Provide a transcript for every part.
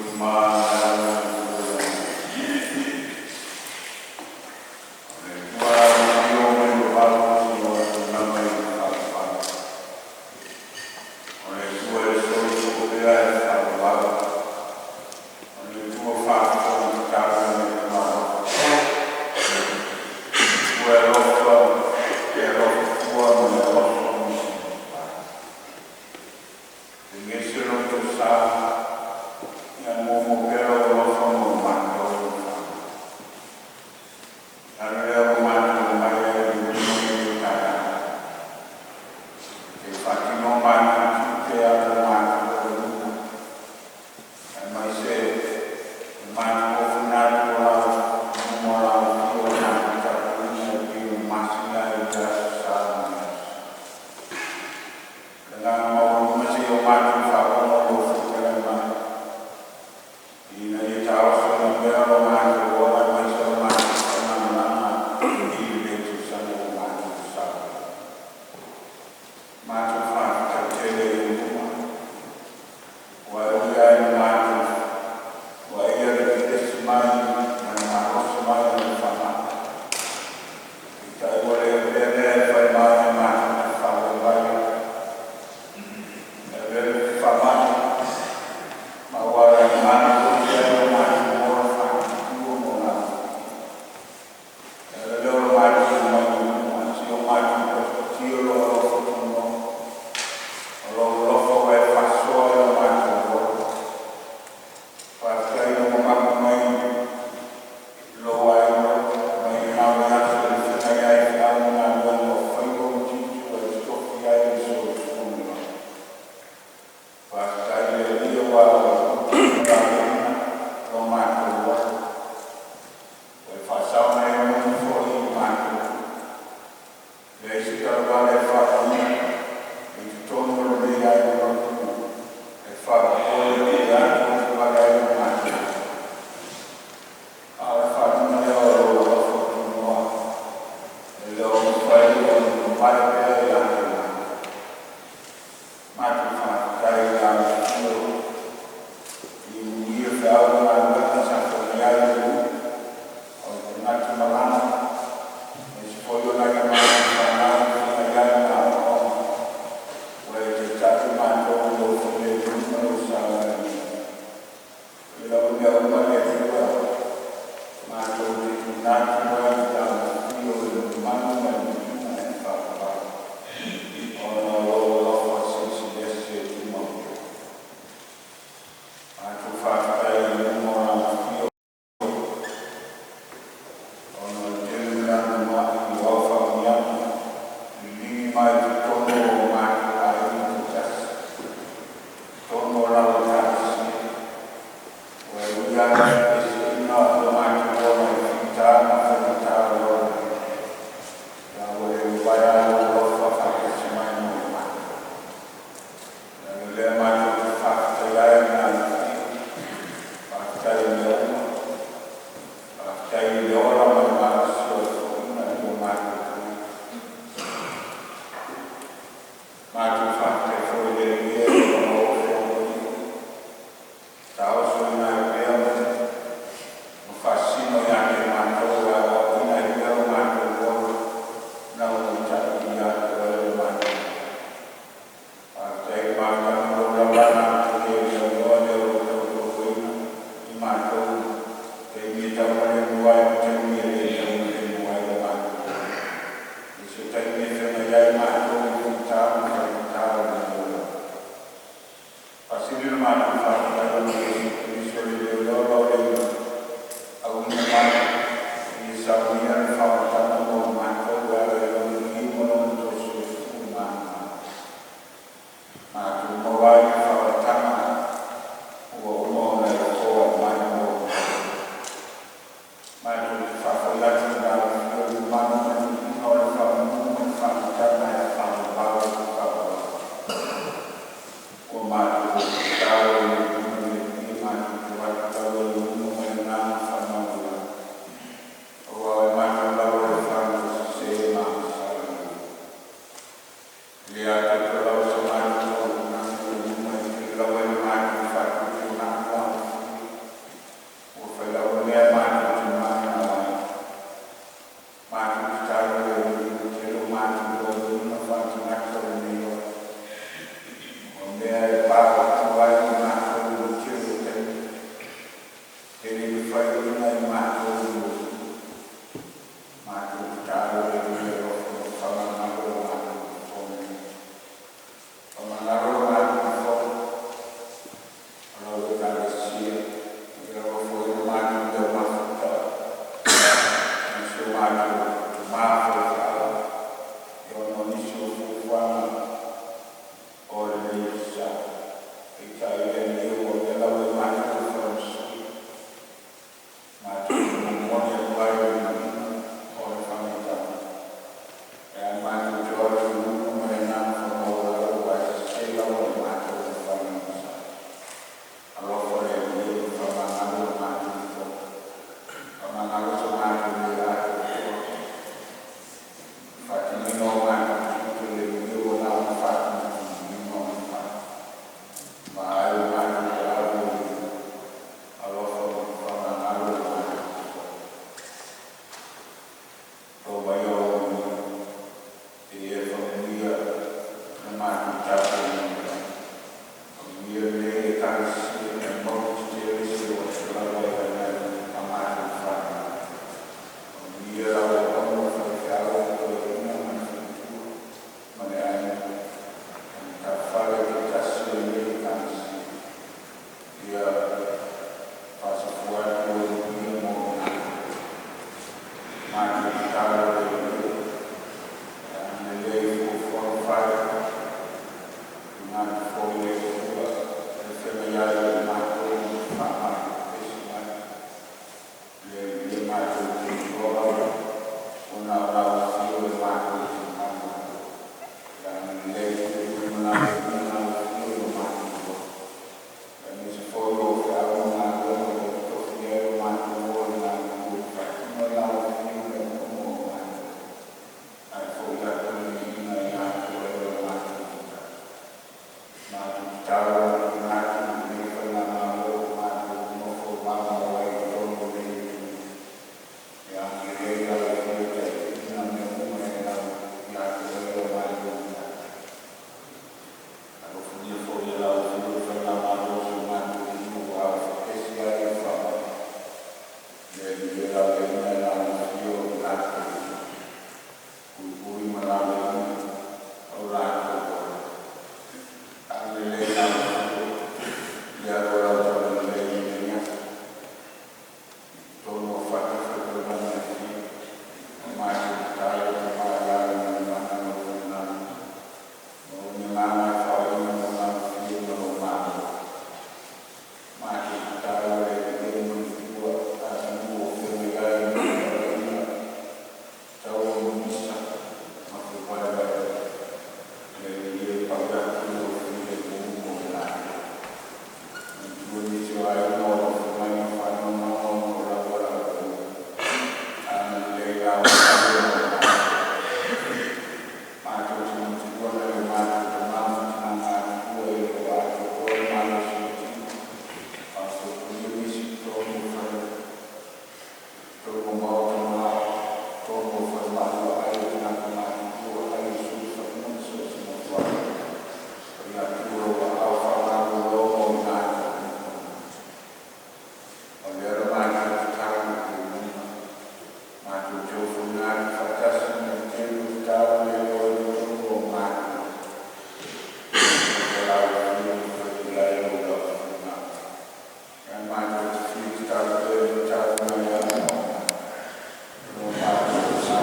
Tau mai faivaina i matou i lou Matou tatalo le Alii alofa ma faamagalo le matou Fono nei. Faamagalo le matou Fono o lau Ekalesia, ia alofa ia matou lea mafuta ma si o matou tama faifeau, ia ona o nisi o fuafuaga o lenei aso Sa. Peitai le Alii ua avea lava i matou e falemasui, matou te momoli atu ai le viiga o le faamaitaga. E a matou te o atu i luga ma le agaga faamaualalo aua e sese lava le matou mafai ma sa. Alofa le Alii e ma faamagalo le matou fono. Faamagalo so matou le atoatoa. Le faatinoina o matou tiute le Alii ua na ona faatumatumaina ona fai. Ma ai o matou taau le Alii. Alofa ma faamagalo le matou fono. To mai lau manuia, se i e faamanuia le matou tapuaiga mai. Faamanuia lenei Ekalesia e malu tetele seia oo atu lava i nai a matou fanau. Faamanuia lau auauna, faifeau, toeaiina ma le faletua ma le aiga, ma matafale taitasi o lenei Ekalesia. Ia faasafua atu lou manuia mo i latou. Matou tatalo le Alii e agalelei i fuafuaga fai, tuuina atu foi le Atua e feagai ai ma i matou ma faamai pepesi mai. Le Alii e matou te iloa lava ua na o lau afio e matou te malu ai. Ia agalelei puipui ma lalofia lau afio i lo matou loto, aemaise foi o feau ma galuega ua e totofi ai lo matou moe i galulue e faatino e lau Afioga mea uma mo i matou. Ae foi atu le viiga ia te Oe lo matou Matai. Matou tatalo ma tuuina atu lenei Faigamalo ua matou nonofo maumau ai i totonu o lenei atunuu. Ia agalelei lau Afio taitaiina mea uma e lau ia te Oe lo matou Matai. Alofagia foi e lau Afioga le Faigamalo o si o matou atunuu ua a'afeesi ai le faamai. Le Alii e laveaiina e lau Afio i latou uma, puipui ma laveaiina o latou ola. Agalelei lau Afio i le alu a lau Talalelei i lenei aso i totonu o fatafaitaulaga e fia, ma matou tatalo, Tama i le alo ma le Agaga o lou finagalo. Maua ni agaga e faoaina mo lau Afio ma lou Malo. Matou tatalo le Alii e manatua atunuu o feagai ai ma fevaaiga taua mimisa ma fevaevaeaiga. Le Alii e pai atu lou filemu mo i latou. Manatua nisi o aiga o lo o feagai ma faanoanoa ona o lauala auauna. Agalelei lau Afio mo i latou. Matou te manatua nai o matou tama ma tina matutua e le o atoatoa le malosi o le tino, faasopolia nisi i totonu o fale, totonu o maota ma totonu o falemai vaai o tagata matutua ai o sulufaiga ma so o se nofoaga. Paia atu lou aao faamaualalo mo i latou uma. O lea la matou tatalo i luga, matou te ofoina atu faatasi ma le tele o tatalo le iloa i totonu o matou o lau Afioga faitulai lou laufuga. Ae matou te fia tatalo pea i le tatalo mai ia Moana, o matou sa.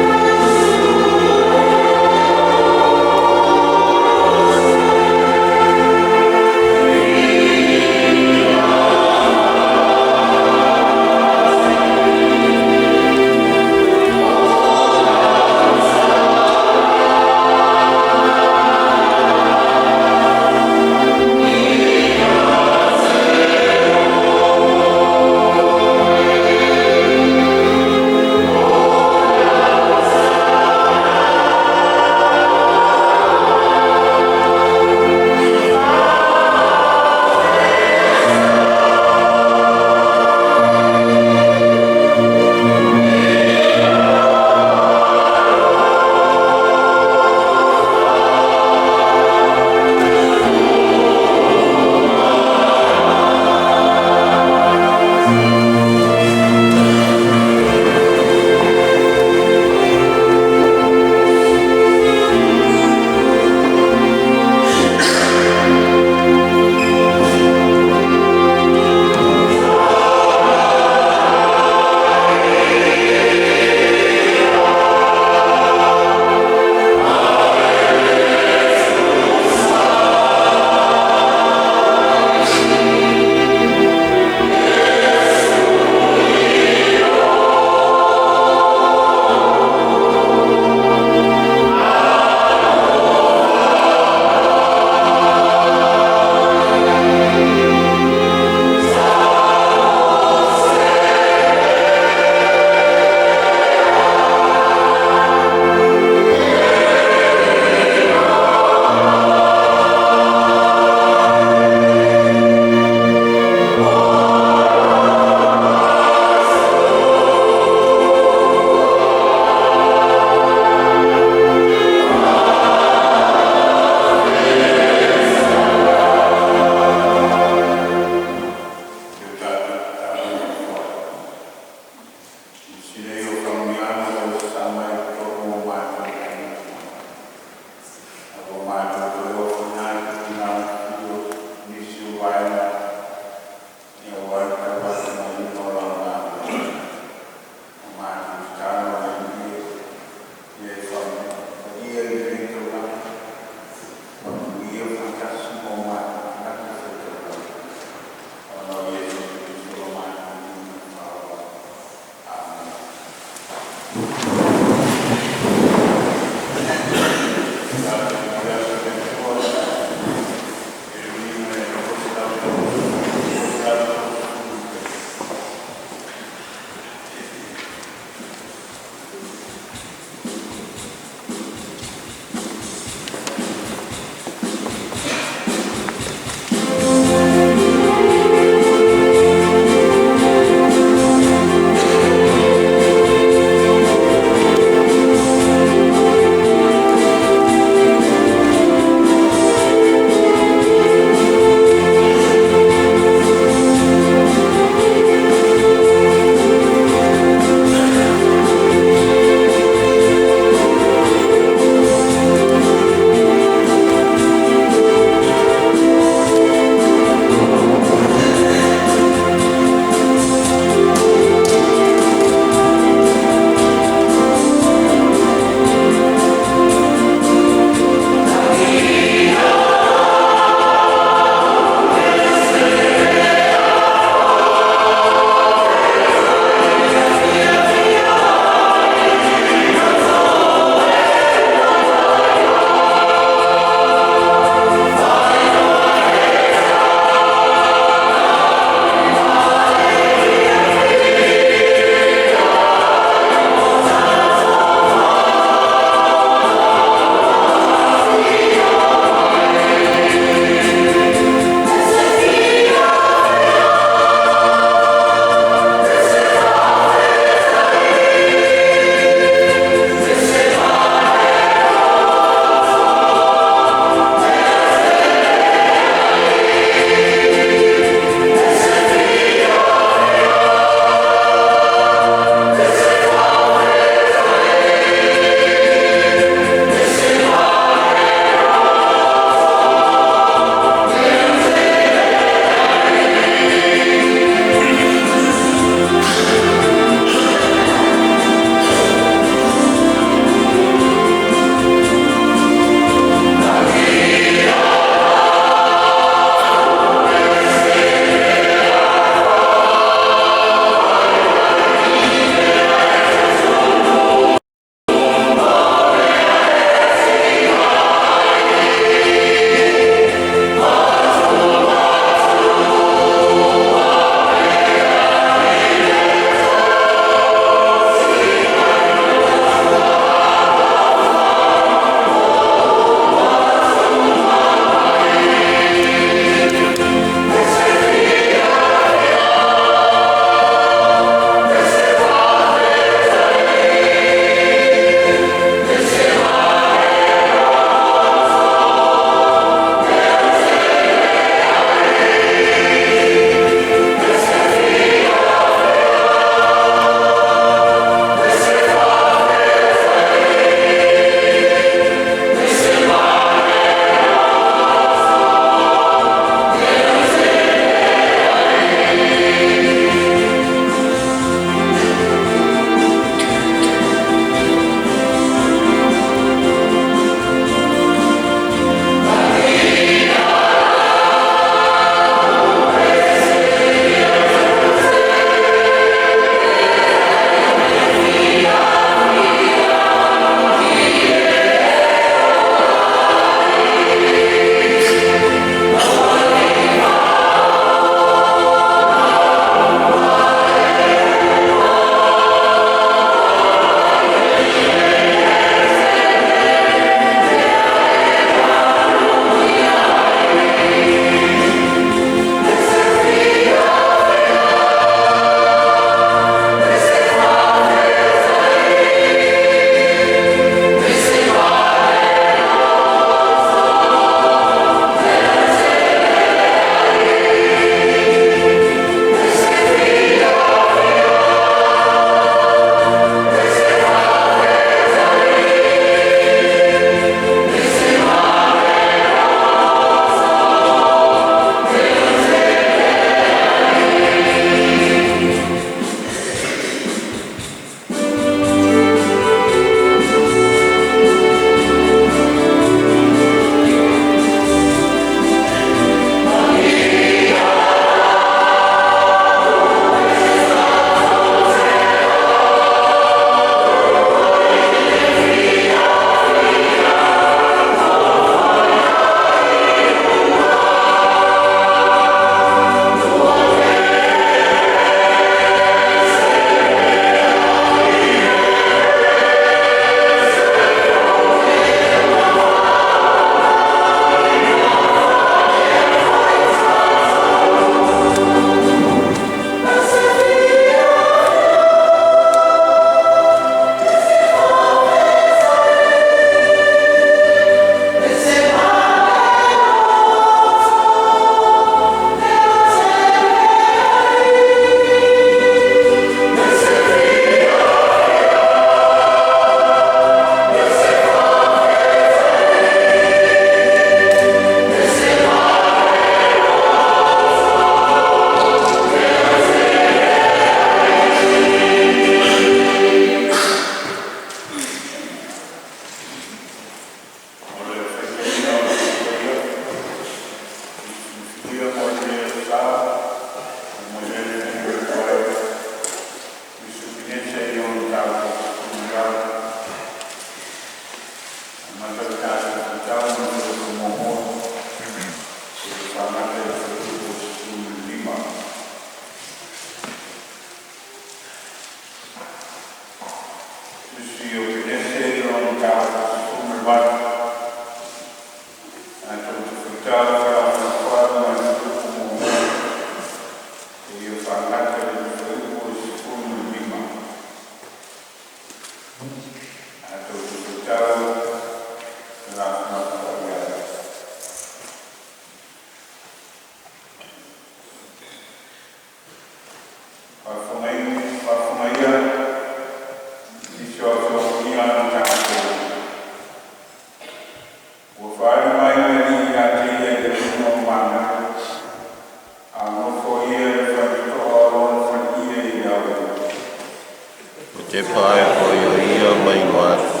Tepa ai foi o ia ma iloa atu,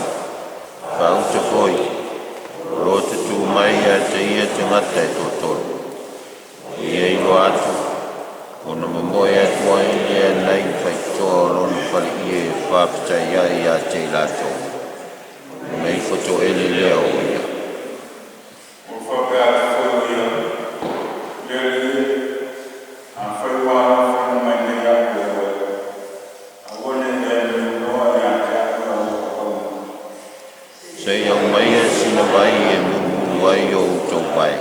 faauta foi, o lo o tutū mai ia te ia tagata e toatolu. O ia iloa atu, ona momoe atu ai lea nai le faitotoa o lona faleie e faafetai ai ia te i latou, ona ifo toele lea o ia. Ua faapea atu foi o ia, “Le Alii e, afai ua alofa mai nei au e oe, aua ne i e liuloa ia te au lau auauna.” Se i aumaia sina vai e mulumulu ai o outou vae,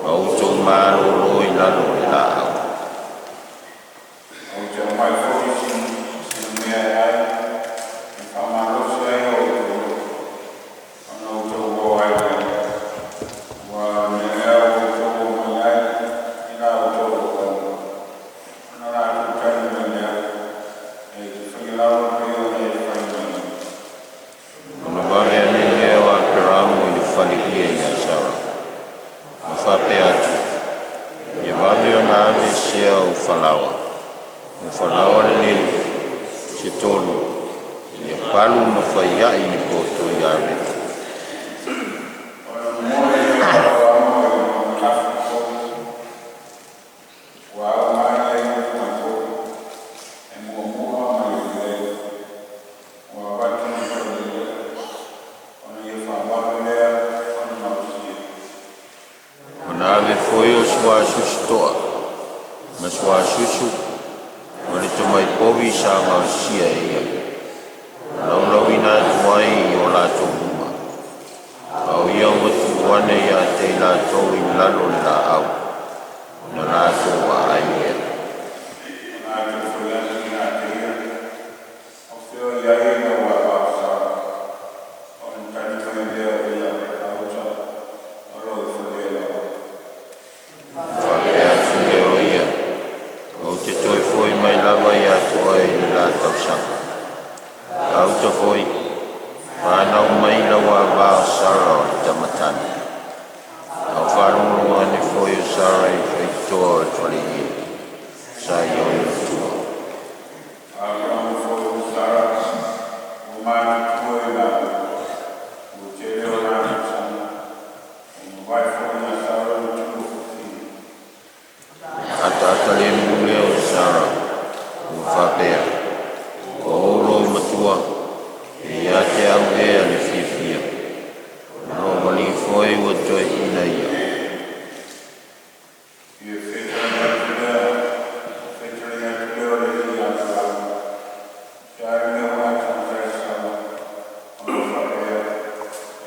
ma outou malōlō i lalo o le laau. Ou te aumai foi sina mea e ai, e faamalosi ai o outou loto, ona outou oo ai lea, aua o le mea ea ua outou omai ai i la outou auauna?” Ona latou tali mai lea, “E te faia lava pei ona e fai mai nei.” Ona vave ane lea o Aperamo i le faleie ia Sara, ma faapea atu, “Ia vave ona ave sea ou falaoa, o falaoa lenei se tolu, ia palu ma fai a'i ni poto ia Aveta.” Ona momoe lea o Aperamo i lona lafi povi ua auga ai utumaitolu, e muamua ma le lelei, ua avatu i le faleie, ona ia faavave lea ona gaosia. Ona ave foi o suasusu toa, ma suasusu, ma le tomai povi sa gaosia e ia, na laulauina atu ai i o latou luma, a o ia ua tuu ane ia te i latou i lalo o le laau, ona latou aai lea. Ona latou fai atu ia te ia, “O fea o i ai lau ava o Sara?” Ona tali mai lea o ia, “Auta, o lo o i faleeleele.” Ona faapea atu lea o ia, “Ou te toe foi mai lava ia te oe i le la tausaga. Auta foi, fanau mai i lau ava o Sara o le tama tane.” A o faalogologo ane foi o Sara i le faitotoa o le faleie sa i ona tua. Aperamo foi ma Sara ua matutua i latou, ua tele o na tausaga, ua mavae foi ia Sara le tuafafine. Ataata lemu lea o Sara ua faapea, “Ua ou loumatua, e ia te au ea le fiafia, o lou alii foi ua toeaina ia?” Ia fetalai atu lea o le Alii ia Aperamo, “O le a le mea ua atamata ai Sara, ona e faapea,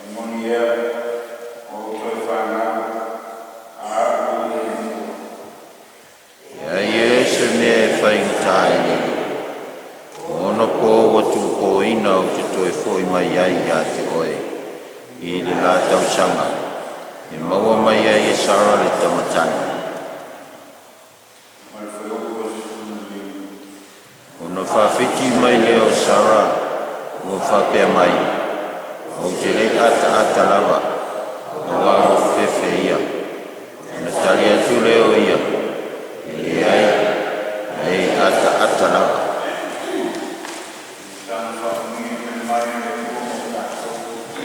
‘E moni ea, ua ou toe fanau, a au ua ou matua?’” E leai ea se mea e faigata i le Alii. O ono po ua tupoina ou te toe foi mai ai ia te oe i le la tausaga, e maua mai ai e Sara le tama tane.” Ma le fuaiupu 15. Ona faafiti mai lea o Sara ua faapea mai, “Ou te le i ataata lava, auā ua fefe ia.” Ona tali atu lea o ia, “E leai, na e ataata lava.” Saga faamanuia tele mai le Atua mo i tatou e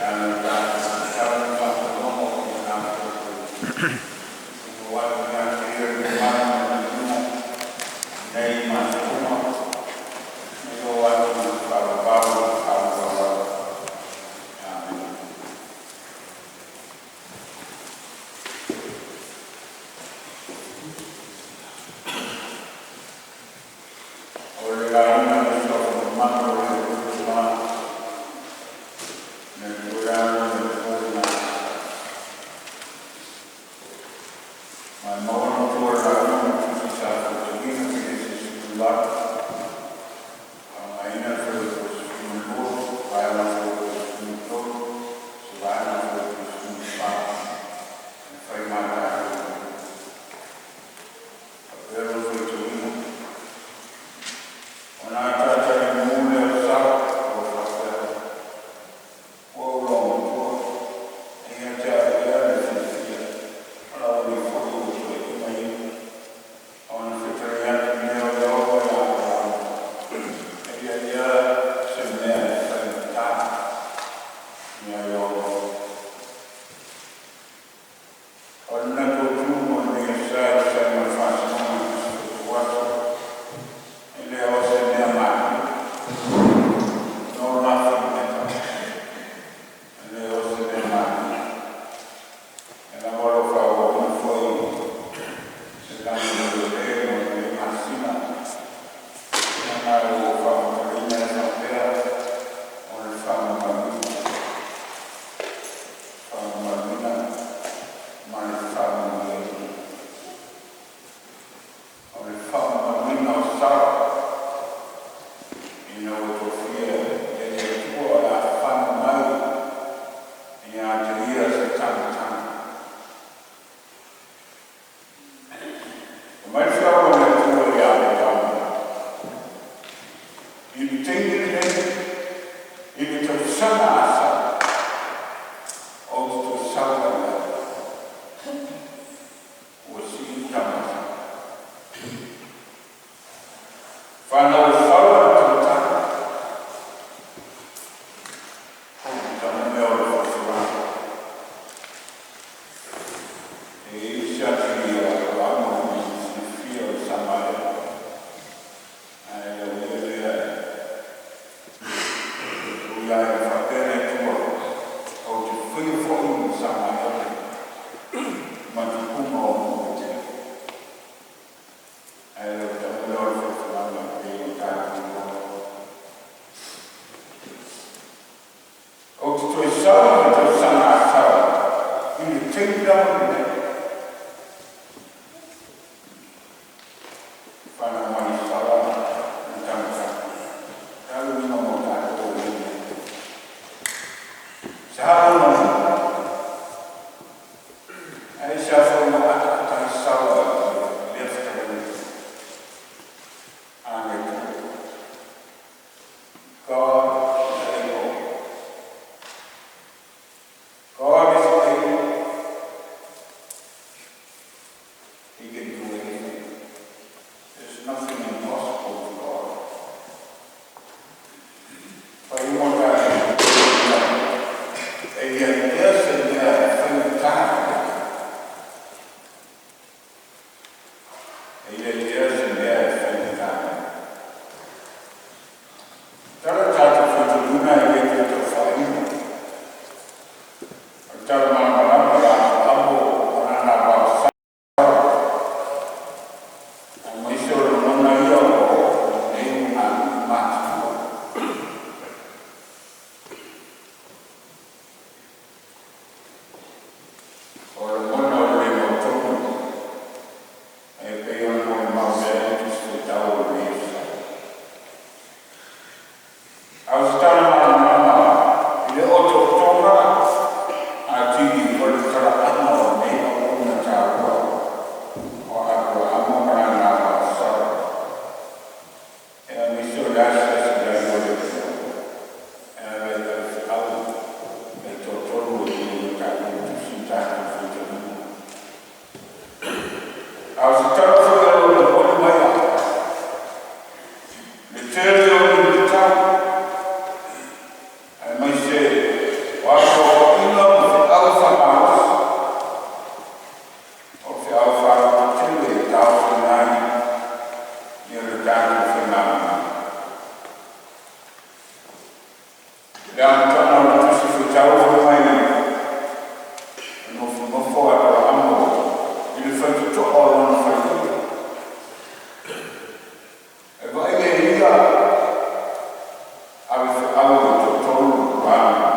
ala i le tatou tatalo ma faanonoga o faapena ona tatou ua atu ia te Ia le mamalu ma le viiga nei ma aso uma, seia oo atu i le faavavau faavavau. Amene. Mai le feau a le Atua ia Aperahama, I le taimi lenei, i le tausaga a Sara, ou te toe sau ai ia oe. Ua sii le tama a Sara. Fanau e fala le taumatau. O le tama mea o le faasolanga. E i ai se ati a Aperahama i le silafia o Isamaela, ae le aulia lea e ui ai e faapea le Atua, Ou te faia foi Isamaela ma tupuga o nuu e tele. Ae le o le tama lea o le folafolaga e pei ona tatou iloa. Ou te toe sau i le tausaga a Sara i le taimi lava lenei. Fanau mai i Sara le tama tane. O le a le uiga mo tatou i lenei mea? Se a lona uiga? Ae se a foi na ataata ai Sara i lea fetalaiga a le Atua? God is able. God is able. He can do anything. There's nothing impossible to God. Faaiuga o tatou e leai pea se mea e faigata e leai pea se mea e faigata. Tala tatou faitauina e le toe taufaaiga. O le tala malamalama ia Aperahama ma lana vao aemaise o lagona ia ua oo nei ma nuu matutua. O lagona o le le mautonu e pei ona molimau lea le Tusi Faitau o lenei aso. A o se tala malamalama i le otootoga atili o le talaaga o lenei auauna taua o Aperahama ma lana vao Sara, e aemaise o le asiasi i ai o le Atua e ala i alafeau e toatolu e pei ona tatou tusi ma tatou faitauina. A o se tala foi o lona momoli mai le tele o le luitau, aemaise o asoaoaina ma feau faamalosi, o feau faalototele e taofina ai ia le tatou faigamalaga. Le amataga o le Tusi Faitau fai mai, na nofonofo Aperahama i le faitotoa o lona faletua. E vaai e ia alafeau e toatolu ua alu.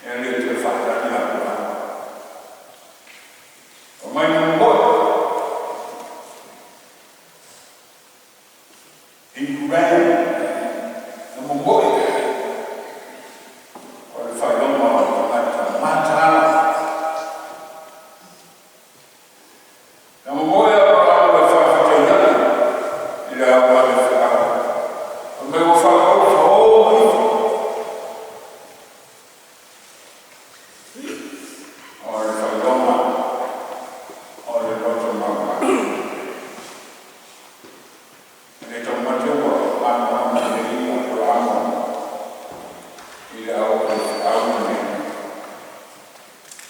E le toe faatali Aperahama. O mai na momoe. He ran. Na momoe. O le faailoga o le tagata mataala. Na momoe Aperahama e faafetai atu i le au alafeau. O mai ua faapau fao mai ifo. O le faailoga o le loto maualalo. E le taumate ua malamalama lelei Aperahama i le au alafeau lenei.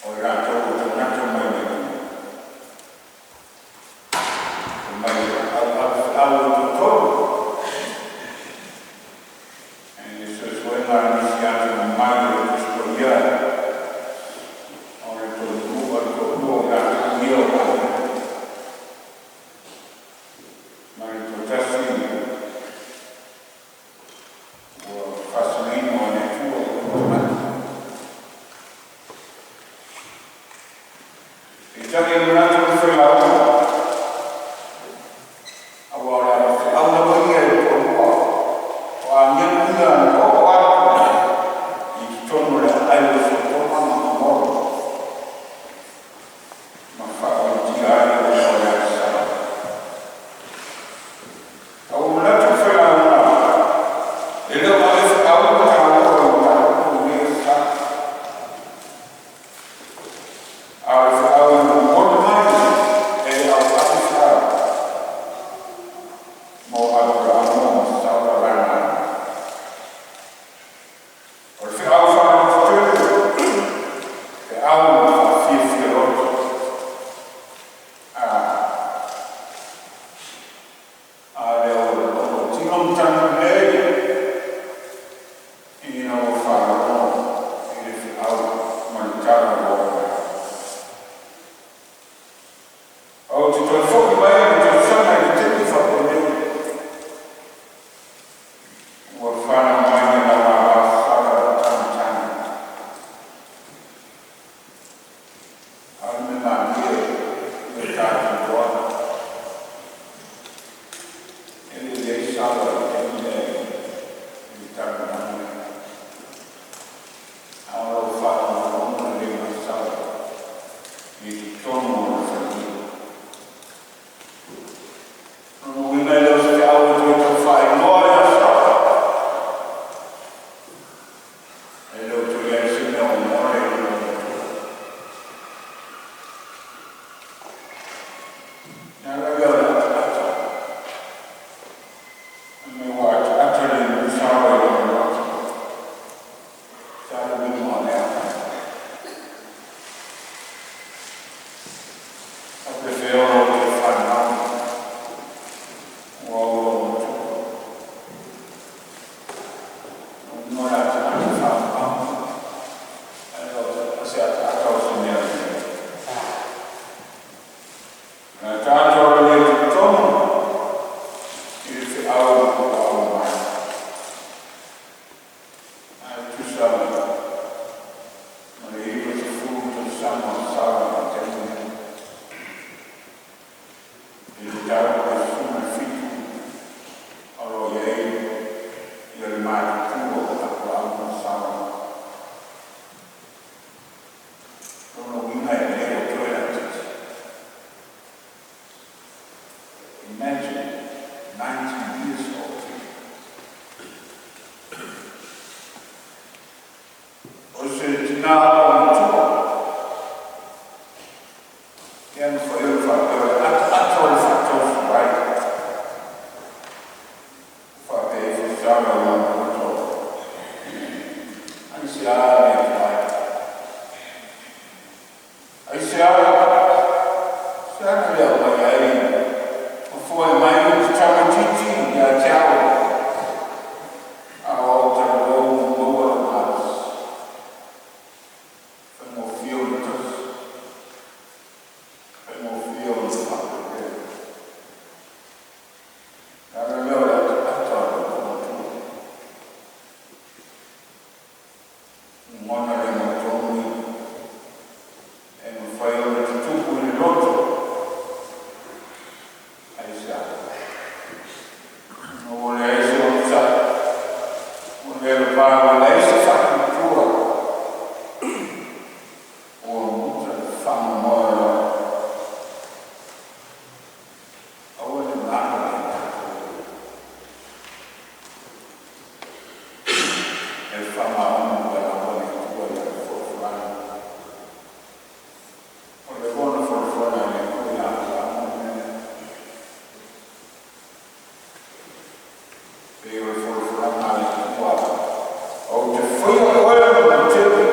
O i latou o tagata mai le Atua. O mai au alafeau e toatolu. E le suesuega a nisi atu mai o le Tusi Paia o le toalua, le toalua o i latou ia o aiga. Ma le toatasi ua faasinoina o le Atua i lona tagata. Peitai e manatu le failauga, Ou te toe fo'i mai i le tausaga i le taimi faapenei, ua fanau mai le lavava Sara Tamatagi. A o le mea malie i o tatou iloa, e le i i ai Sara i le taimi lea i le talanoaga lea. A o lo o faalogologo lelei mai Sara i totonu o le falemai. O lona uiga e le o se feau e toe tau faailoa ia Sara, e le o toe i ai se mea o gole i lona matua. O le ala lea o le ataata, fai mai ua ataata lemu Sara i lona loto. O le a le uiga o lea? Faapefea ona ou toe fanau ua ou olomatua? O le ataata faamama, ae le o se ataata o se mea lelei. O le ataata o le le talitonu i le feau ua aumai. Ae tusa ma le 90 tausaga o Sara i le taimi lea. I le mataupu e 17 o lo o i ai ia le matutua o Aperaamo ma Sara. O lona uiga e le o toe laitiiti. Imagine, 90 years old. O se tina matua. Ia na fai o le faapea o le ataata o le faataufuai. Faapea ifo Sara i lona loto. Aisea le tuai? Aisea? Se ana le aumai ai ma foai mai o te tamaitiiti ia te au. A o au talalou ma maua lou malosi. Faigofie o le tausi. Faigofie o le faapelepele. Le ala lea o le ataata o le matua. Lagona le mautonu e mafai ona tutupu i le loto. Aisea? Ona ua leai se onosai, ua le va, ua leai se faatuatua, ua muta le faamoemoe o le loto. Aua ne galo ia tatou e faamaoni ua lava le Atua i lana folafolaga. O le ona folafolaga e le Atua ia Aperaamo le mea lea. Pei o le folafolaga a le Atua, ou te faia oe o le mautele,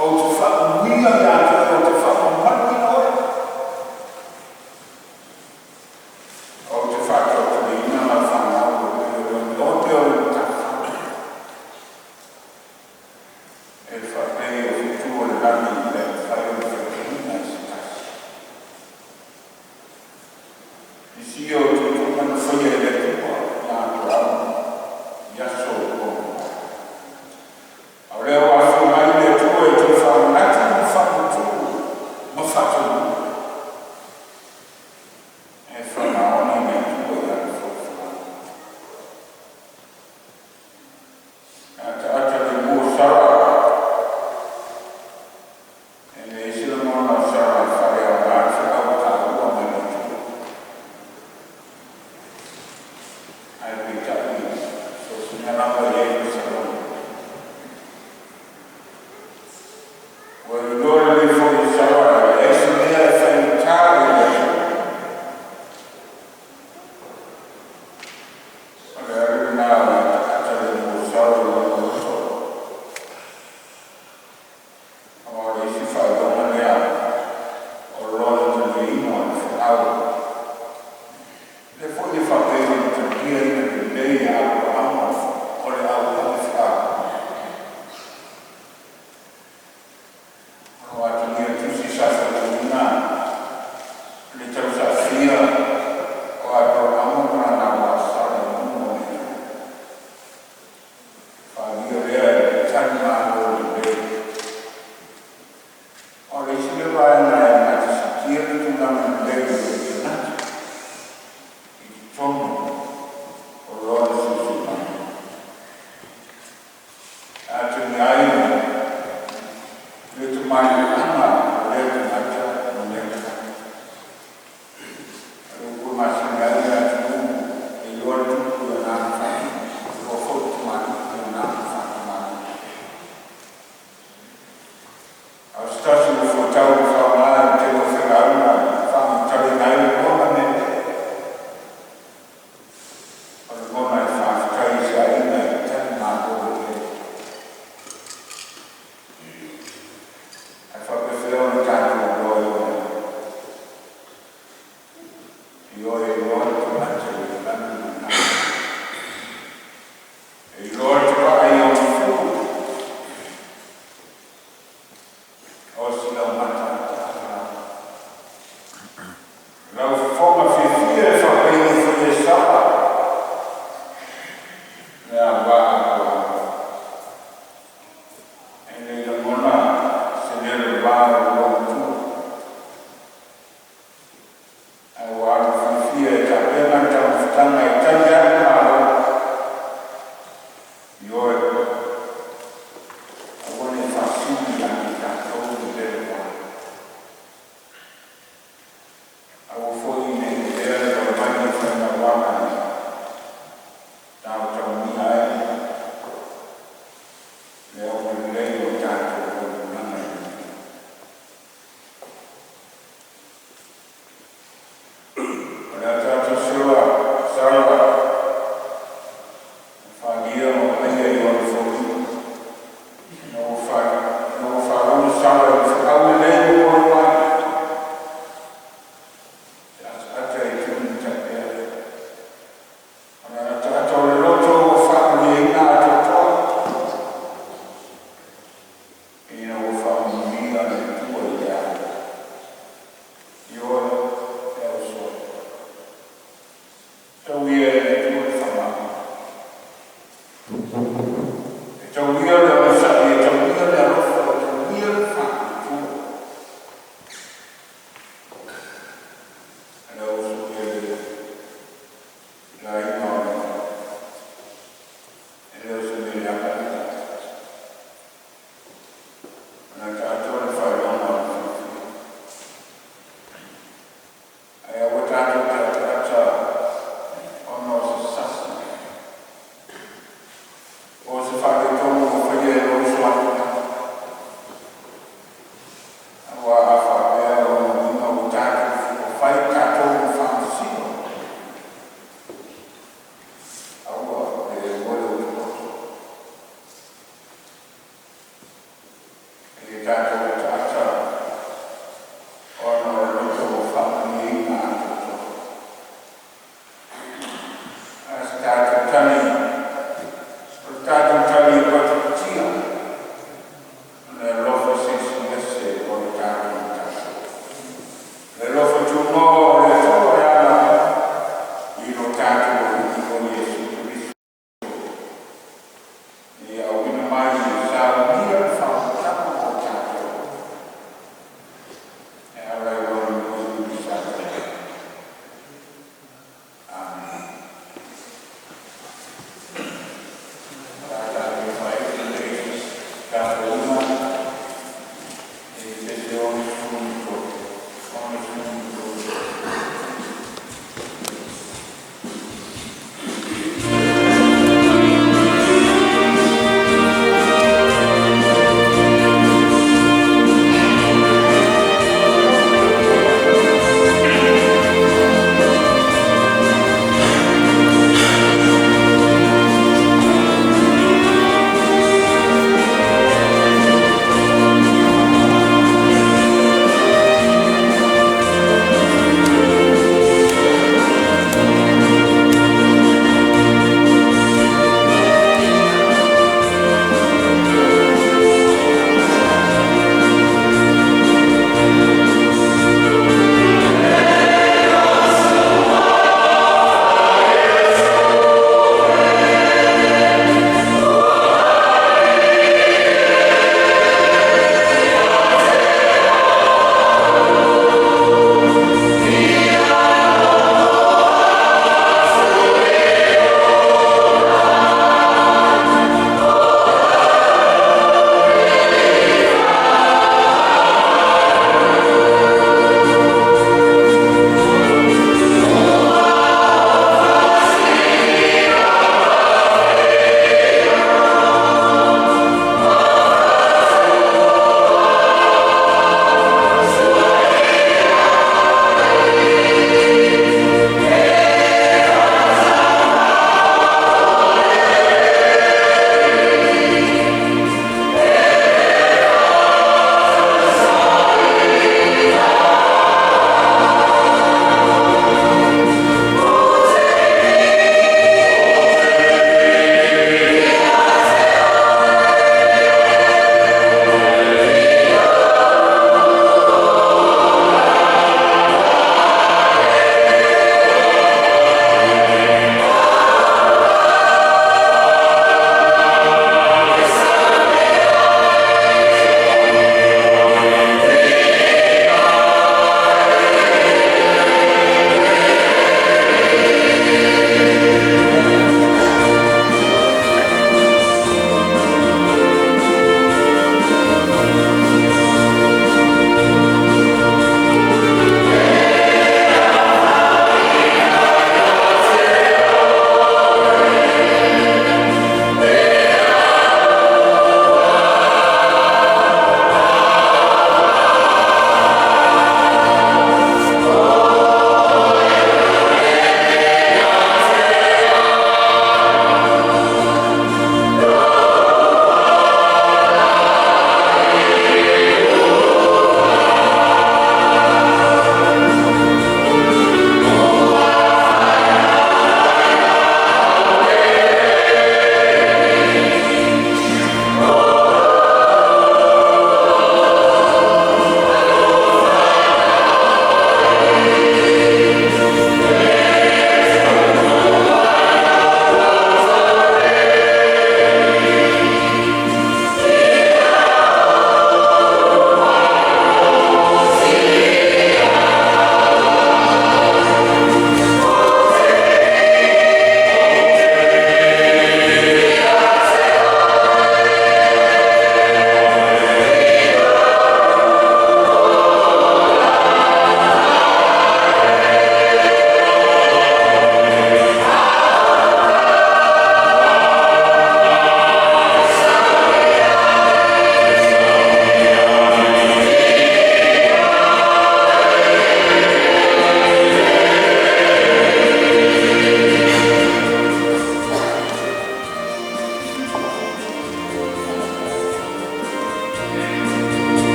ou te faamanuia ia te oe, ou te faamamaluina oe. Ou te faatoatoaina lau fanau e pei o le oneone o le matafale. E faapei o fetu o le lagi e le mafai ona faitauina e se tasi. Nisi o tuutuuga na faia e le Atua ia Aperaamo i aso ua mavae. A o lea ua afio mai le Atua e toe faamanatu ma faamautu ma faataunuu. E faamaoni le Atua i lana folafolaga. E ataata le lemu o Sara. E leai se lagona o Sara e faaleaoga le feau taua mai le Atua. Ae peitai, so o se mea lava Ioe, e iloa le tagata i le lagi mana. E iloa le tapaa i ona fulu. O si laumata ataata. Lau fofoga fiafia e faapaini foi e sala. Le avā ua e le lagona se leo le va o le olomatua. Ae ua alu fiafia e tapena le taumafataga e tali atu Malo. Ioe, aua ne i faasili ia te tatou le lele va. Aua foi ne i avea le valivali o faigauala e taotaomia ai le aulelei o tatou auaunaga i le O le ataata sua sala faaalia ma vaaia i ona foliga. Ina ua ina ua faalogo Sala i le feau lelei ua maua mai. E ataata i tuli ma taepea. O le ataata o le loto ua faamalieina atoatoa. Ina ua faamanuia le Atua ia. Ioe, e uso.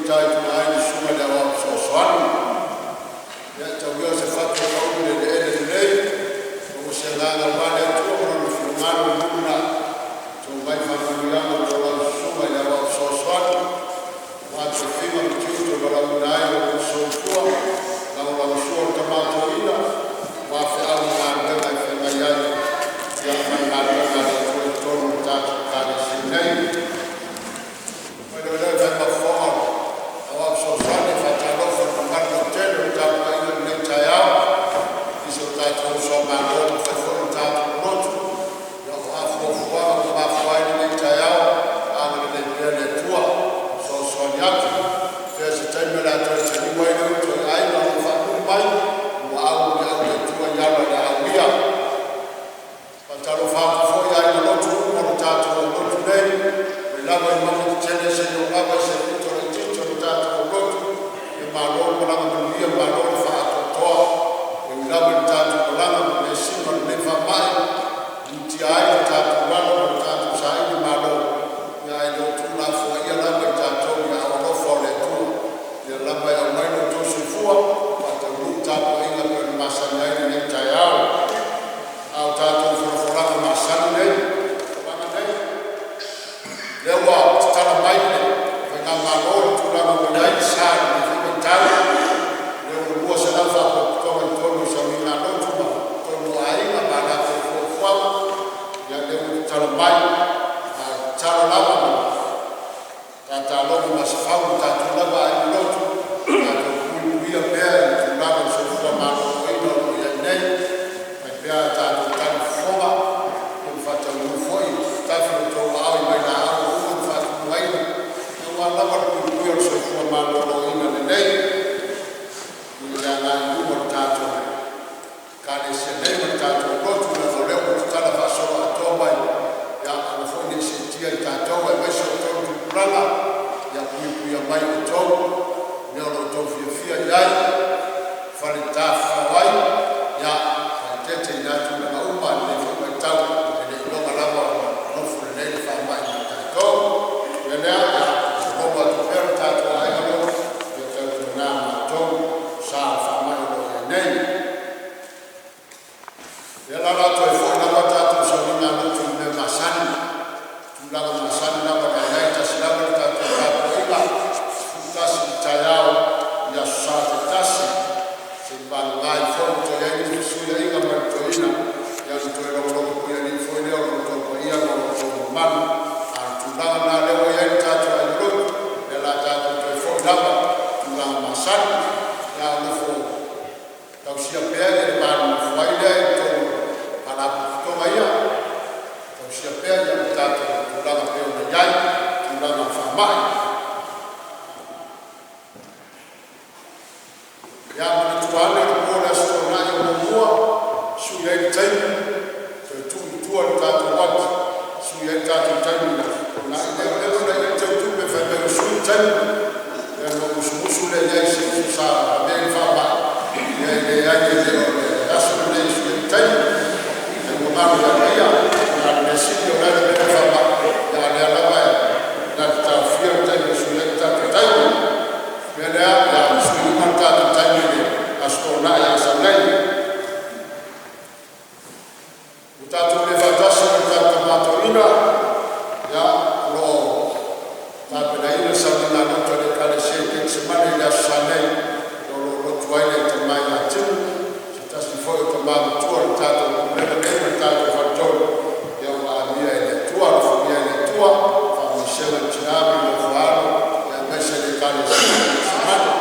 fitaituga ai le Susuga i le Aoao Fesoasoani. Ia tau ia o se fatu e pa'u i le eleele lelei, maua se agaga aua le Atua ma Lona finagalo i le lumanai. To mai faamanuiaga i lau Susuga i le Aoao Fesoasoani aua tofiga ma tiute ua valaauina ai lo oulua soifua e lagolagosua i le Tama Toeaina aua feau ma galuega e feagai ai ma le galuega a le Atua i totonu o le tatou Ekalesia nei. Aoao Fesoasoani, e faatalofa i le mamalu lautele o le tapuaiga i lenei taeao i si o tatou uso a Malo ua mafai foi ona tatou lotu. O a fuafuaga ua mafua ai lenei taeao, ia agalelei pea le Atua e fesoasoani atu. Afea se taimi o le a toe taliu ai le utu a aiga o lo o faatuli mai, ua au le Atua i ala o le a aulia. E faatalofa atu foi i aiga lotu uma o le tatou aulotu nei, mai lava i mauga tetele seia oo lava i se pito laitiiti o le tatou aulotu. Ia malo le malaga manuia, malo le faatoatoa. E ui lava ina tatou malaga ma measina o lenei faamai ua mulitia ai lo tatou alo ma le tatou sailimalo, ae le o tuulafoaia lava i tatou i aao alofa o le Atua. O lea lava e aumai lo outou soifua e faataunuu le tapuaiga e pei ona masani ai lenei taeao. A o tatou folafolaga masani nei, lea ua tatala mai le Faigamalo i le tulaga ua i ai le sa i lenei foi vaitau, lea ua 200 faalapotopotoga i totonu o sauniga lotu ma totonu o aiga ma a latou fuafuaga. Ia lea ua tatala mai, a o le tatalo lava ma le tatalogo a Masefau i lo tatou lava aiga lotu, tatou puipuia pea le tulaga o le soifua maloloina o lo o i ai nei, fai pea a tatou tali fofoga ma faataunuu foi ma tafi o outou aao i vailaau ua uma ona faatumuina aua lava le puipuia o le soifua maloloina lelei i le agai i luma o le tatou Ekalesia nei ma le tatou lotu, leaga o lea ua tatala faasoloatoa mai. Ia aua foi nei seetia i tatou aemaise o outou le tupulaga, ia puipuia mai outou i mea o lo o outou fiafia i ai, fale tafafao ai, ia faaeteete i na tulaga uma i lenei foi vaitau e le o iloga lava ona nofo lelei le faamai ma i tatou. O le mea lea, ia logologo atu pea lo tatou aiga lotu, ia tautuana ma outou sa o le faamai o lo o i ai nei. Ia o le a toe foi lava le tatou sauniga lotu i mea masani, tulaga masani lava na i ai, e tasi lava le tatou tapuaiga, 11:00 i le taeao i aso Sa taitasi, seiavagana ai foi ua toe i ai nisi fesuiaiga mai le toeaina, ona toe logologo puialii foi lea o lo outou paia ma lo outou mamalu. A o le tulaga lena o lea ua i ai le tatou aiga lotu, o lea o le a tatou toe foi lava i tulaga masani. Ia ae nofo tausia pea le va nonofo ai lea i totonu o faalapotopotoga ia, tausia pea tatou tulaga e pei ona i ai tulaga o faamai. Ia manatua ane le po o le Aso Toonai o muamua sui ai le taimi, toe tuu i tua le tatou uati, sui ai le tatou taimi i le Aso Toonai lea. Ua leva ona i ai le teuteuga fai mai ua sui le taimi, ia ona ou musumusu lea i ai i se uso sa lavea i le faamai, ia e leai e le o le aso lenei e sui ai le taimi, ai ua galo ia te ia. A o le mea sili o la e lavea le faamai, a o lea lava na te taofia le taimi e sui ai le tatou taimi. O le mea lea, o le a sui uma le tatou taimi i le Aso Toonai a sau nei. Ua tatou le faatasi ma le tatou Tama Toeaina, o lo o tapenaina le sauniga lotu a le Ekalesia i Ketisemane i le aso Sa nei, o lo o lotu ai le tama ia Timu, o se tasi foi o tama matua o le tatou pulega nei ma le tatou faletolu ua amia e le Atua. Alofagia e le Atua faamaisega i le tina ma le nofo a alo aemaise le Ekalesia i Ketisemane.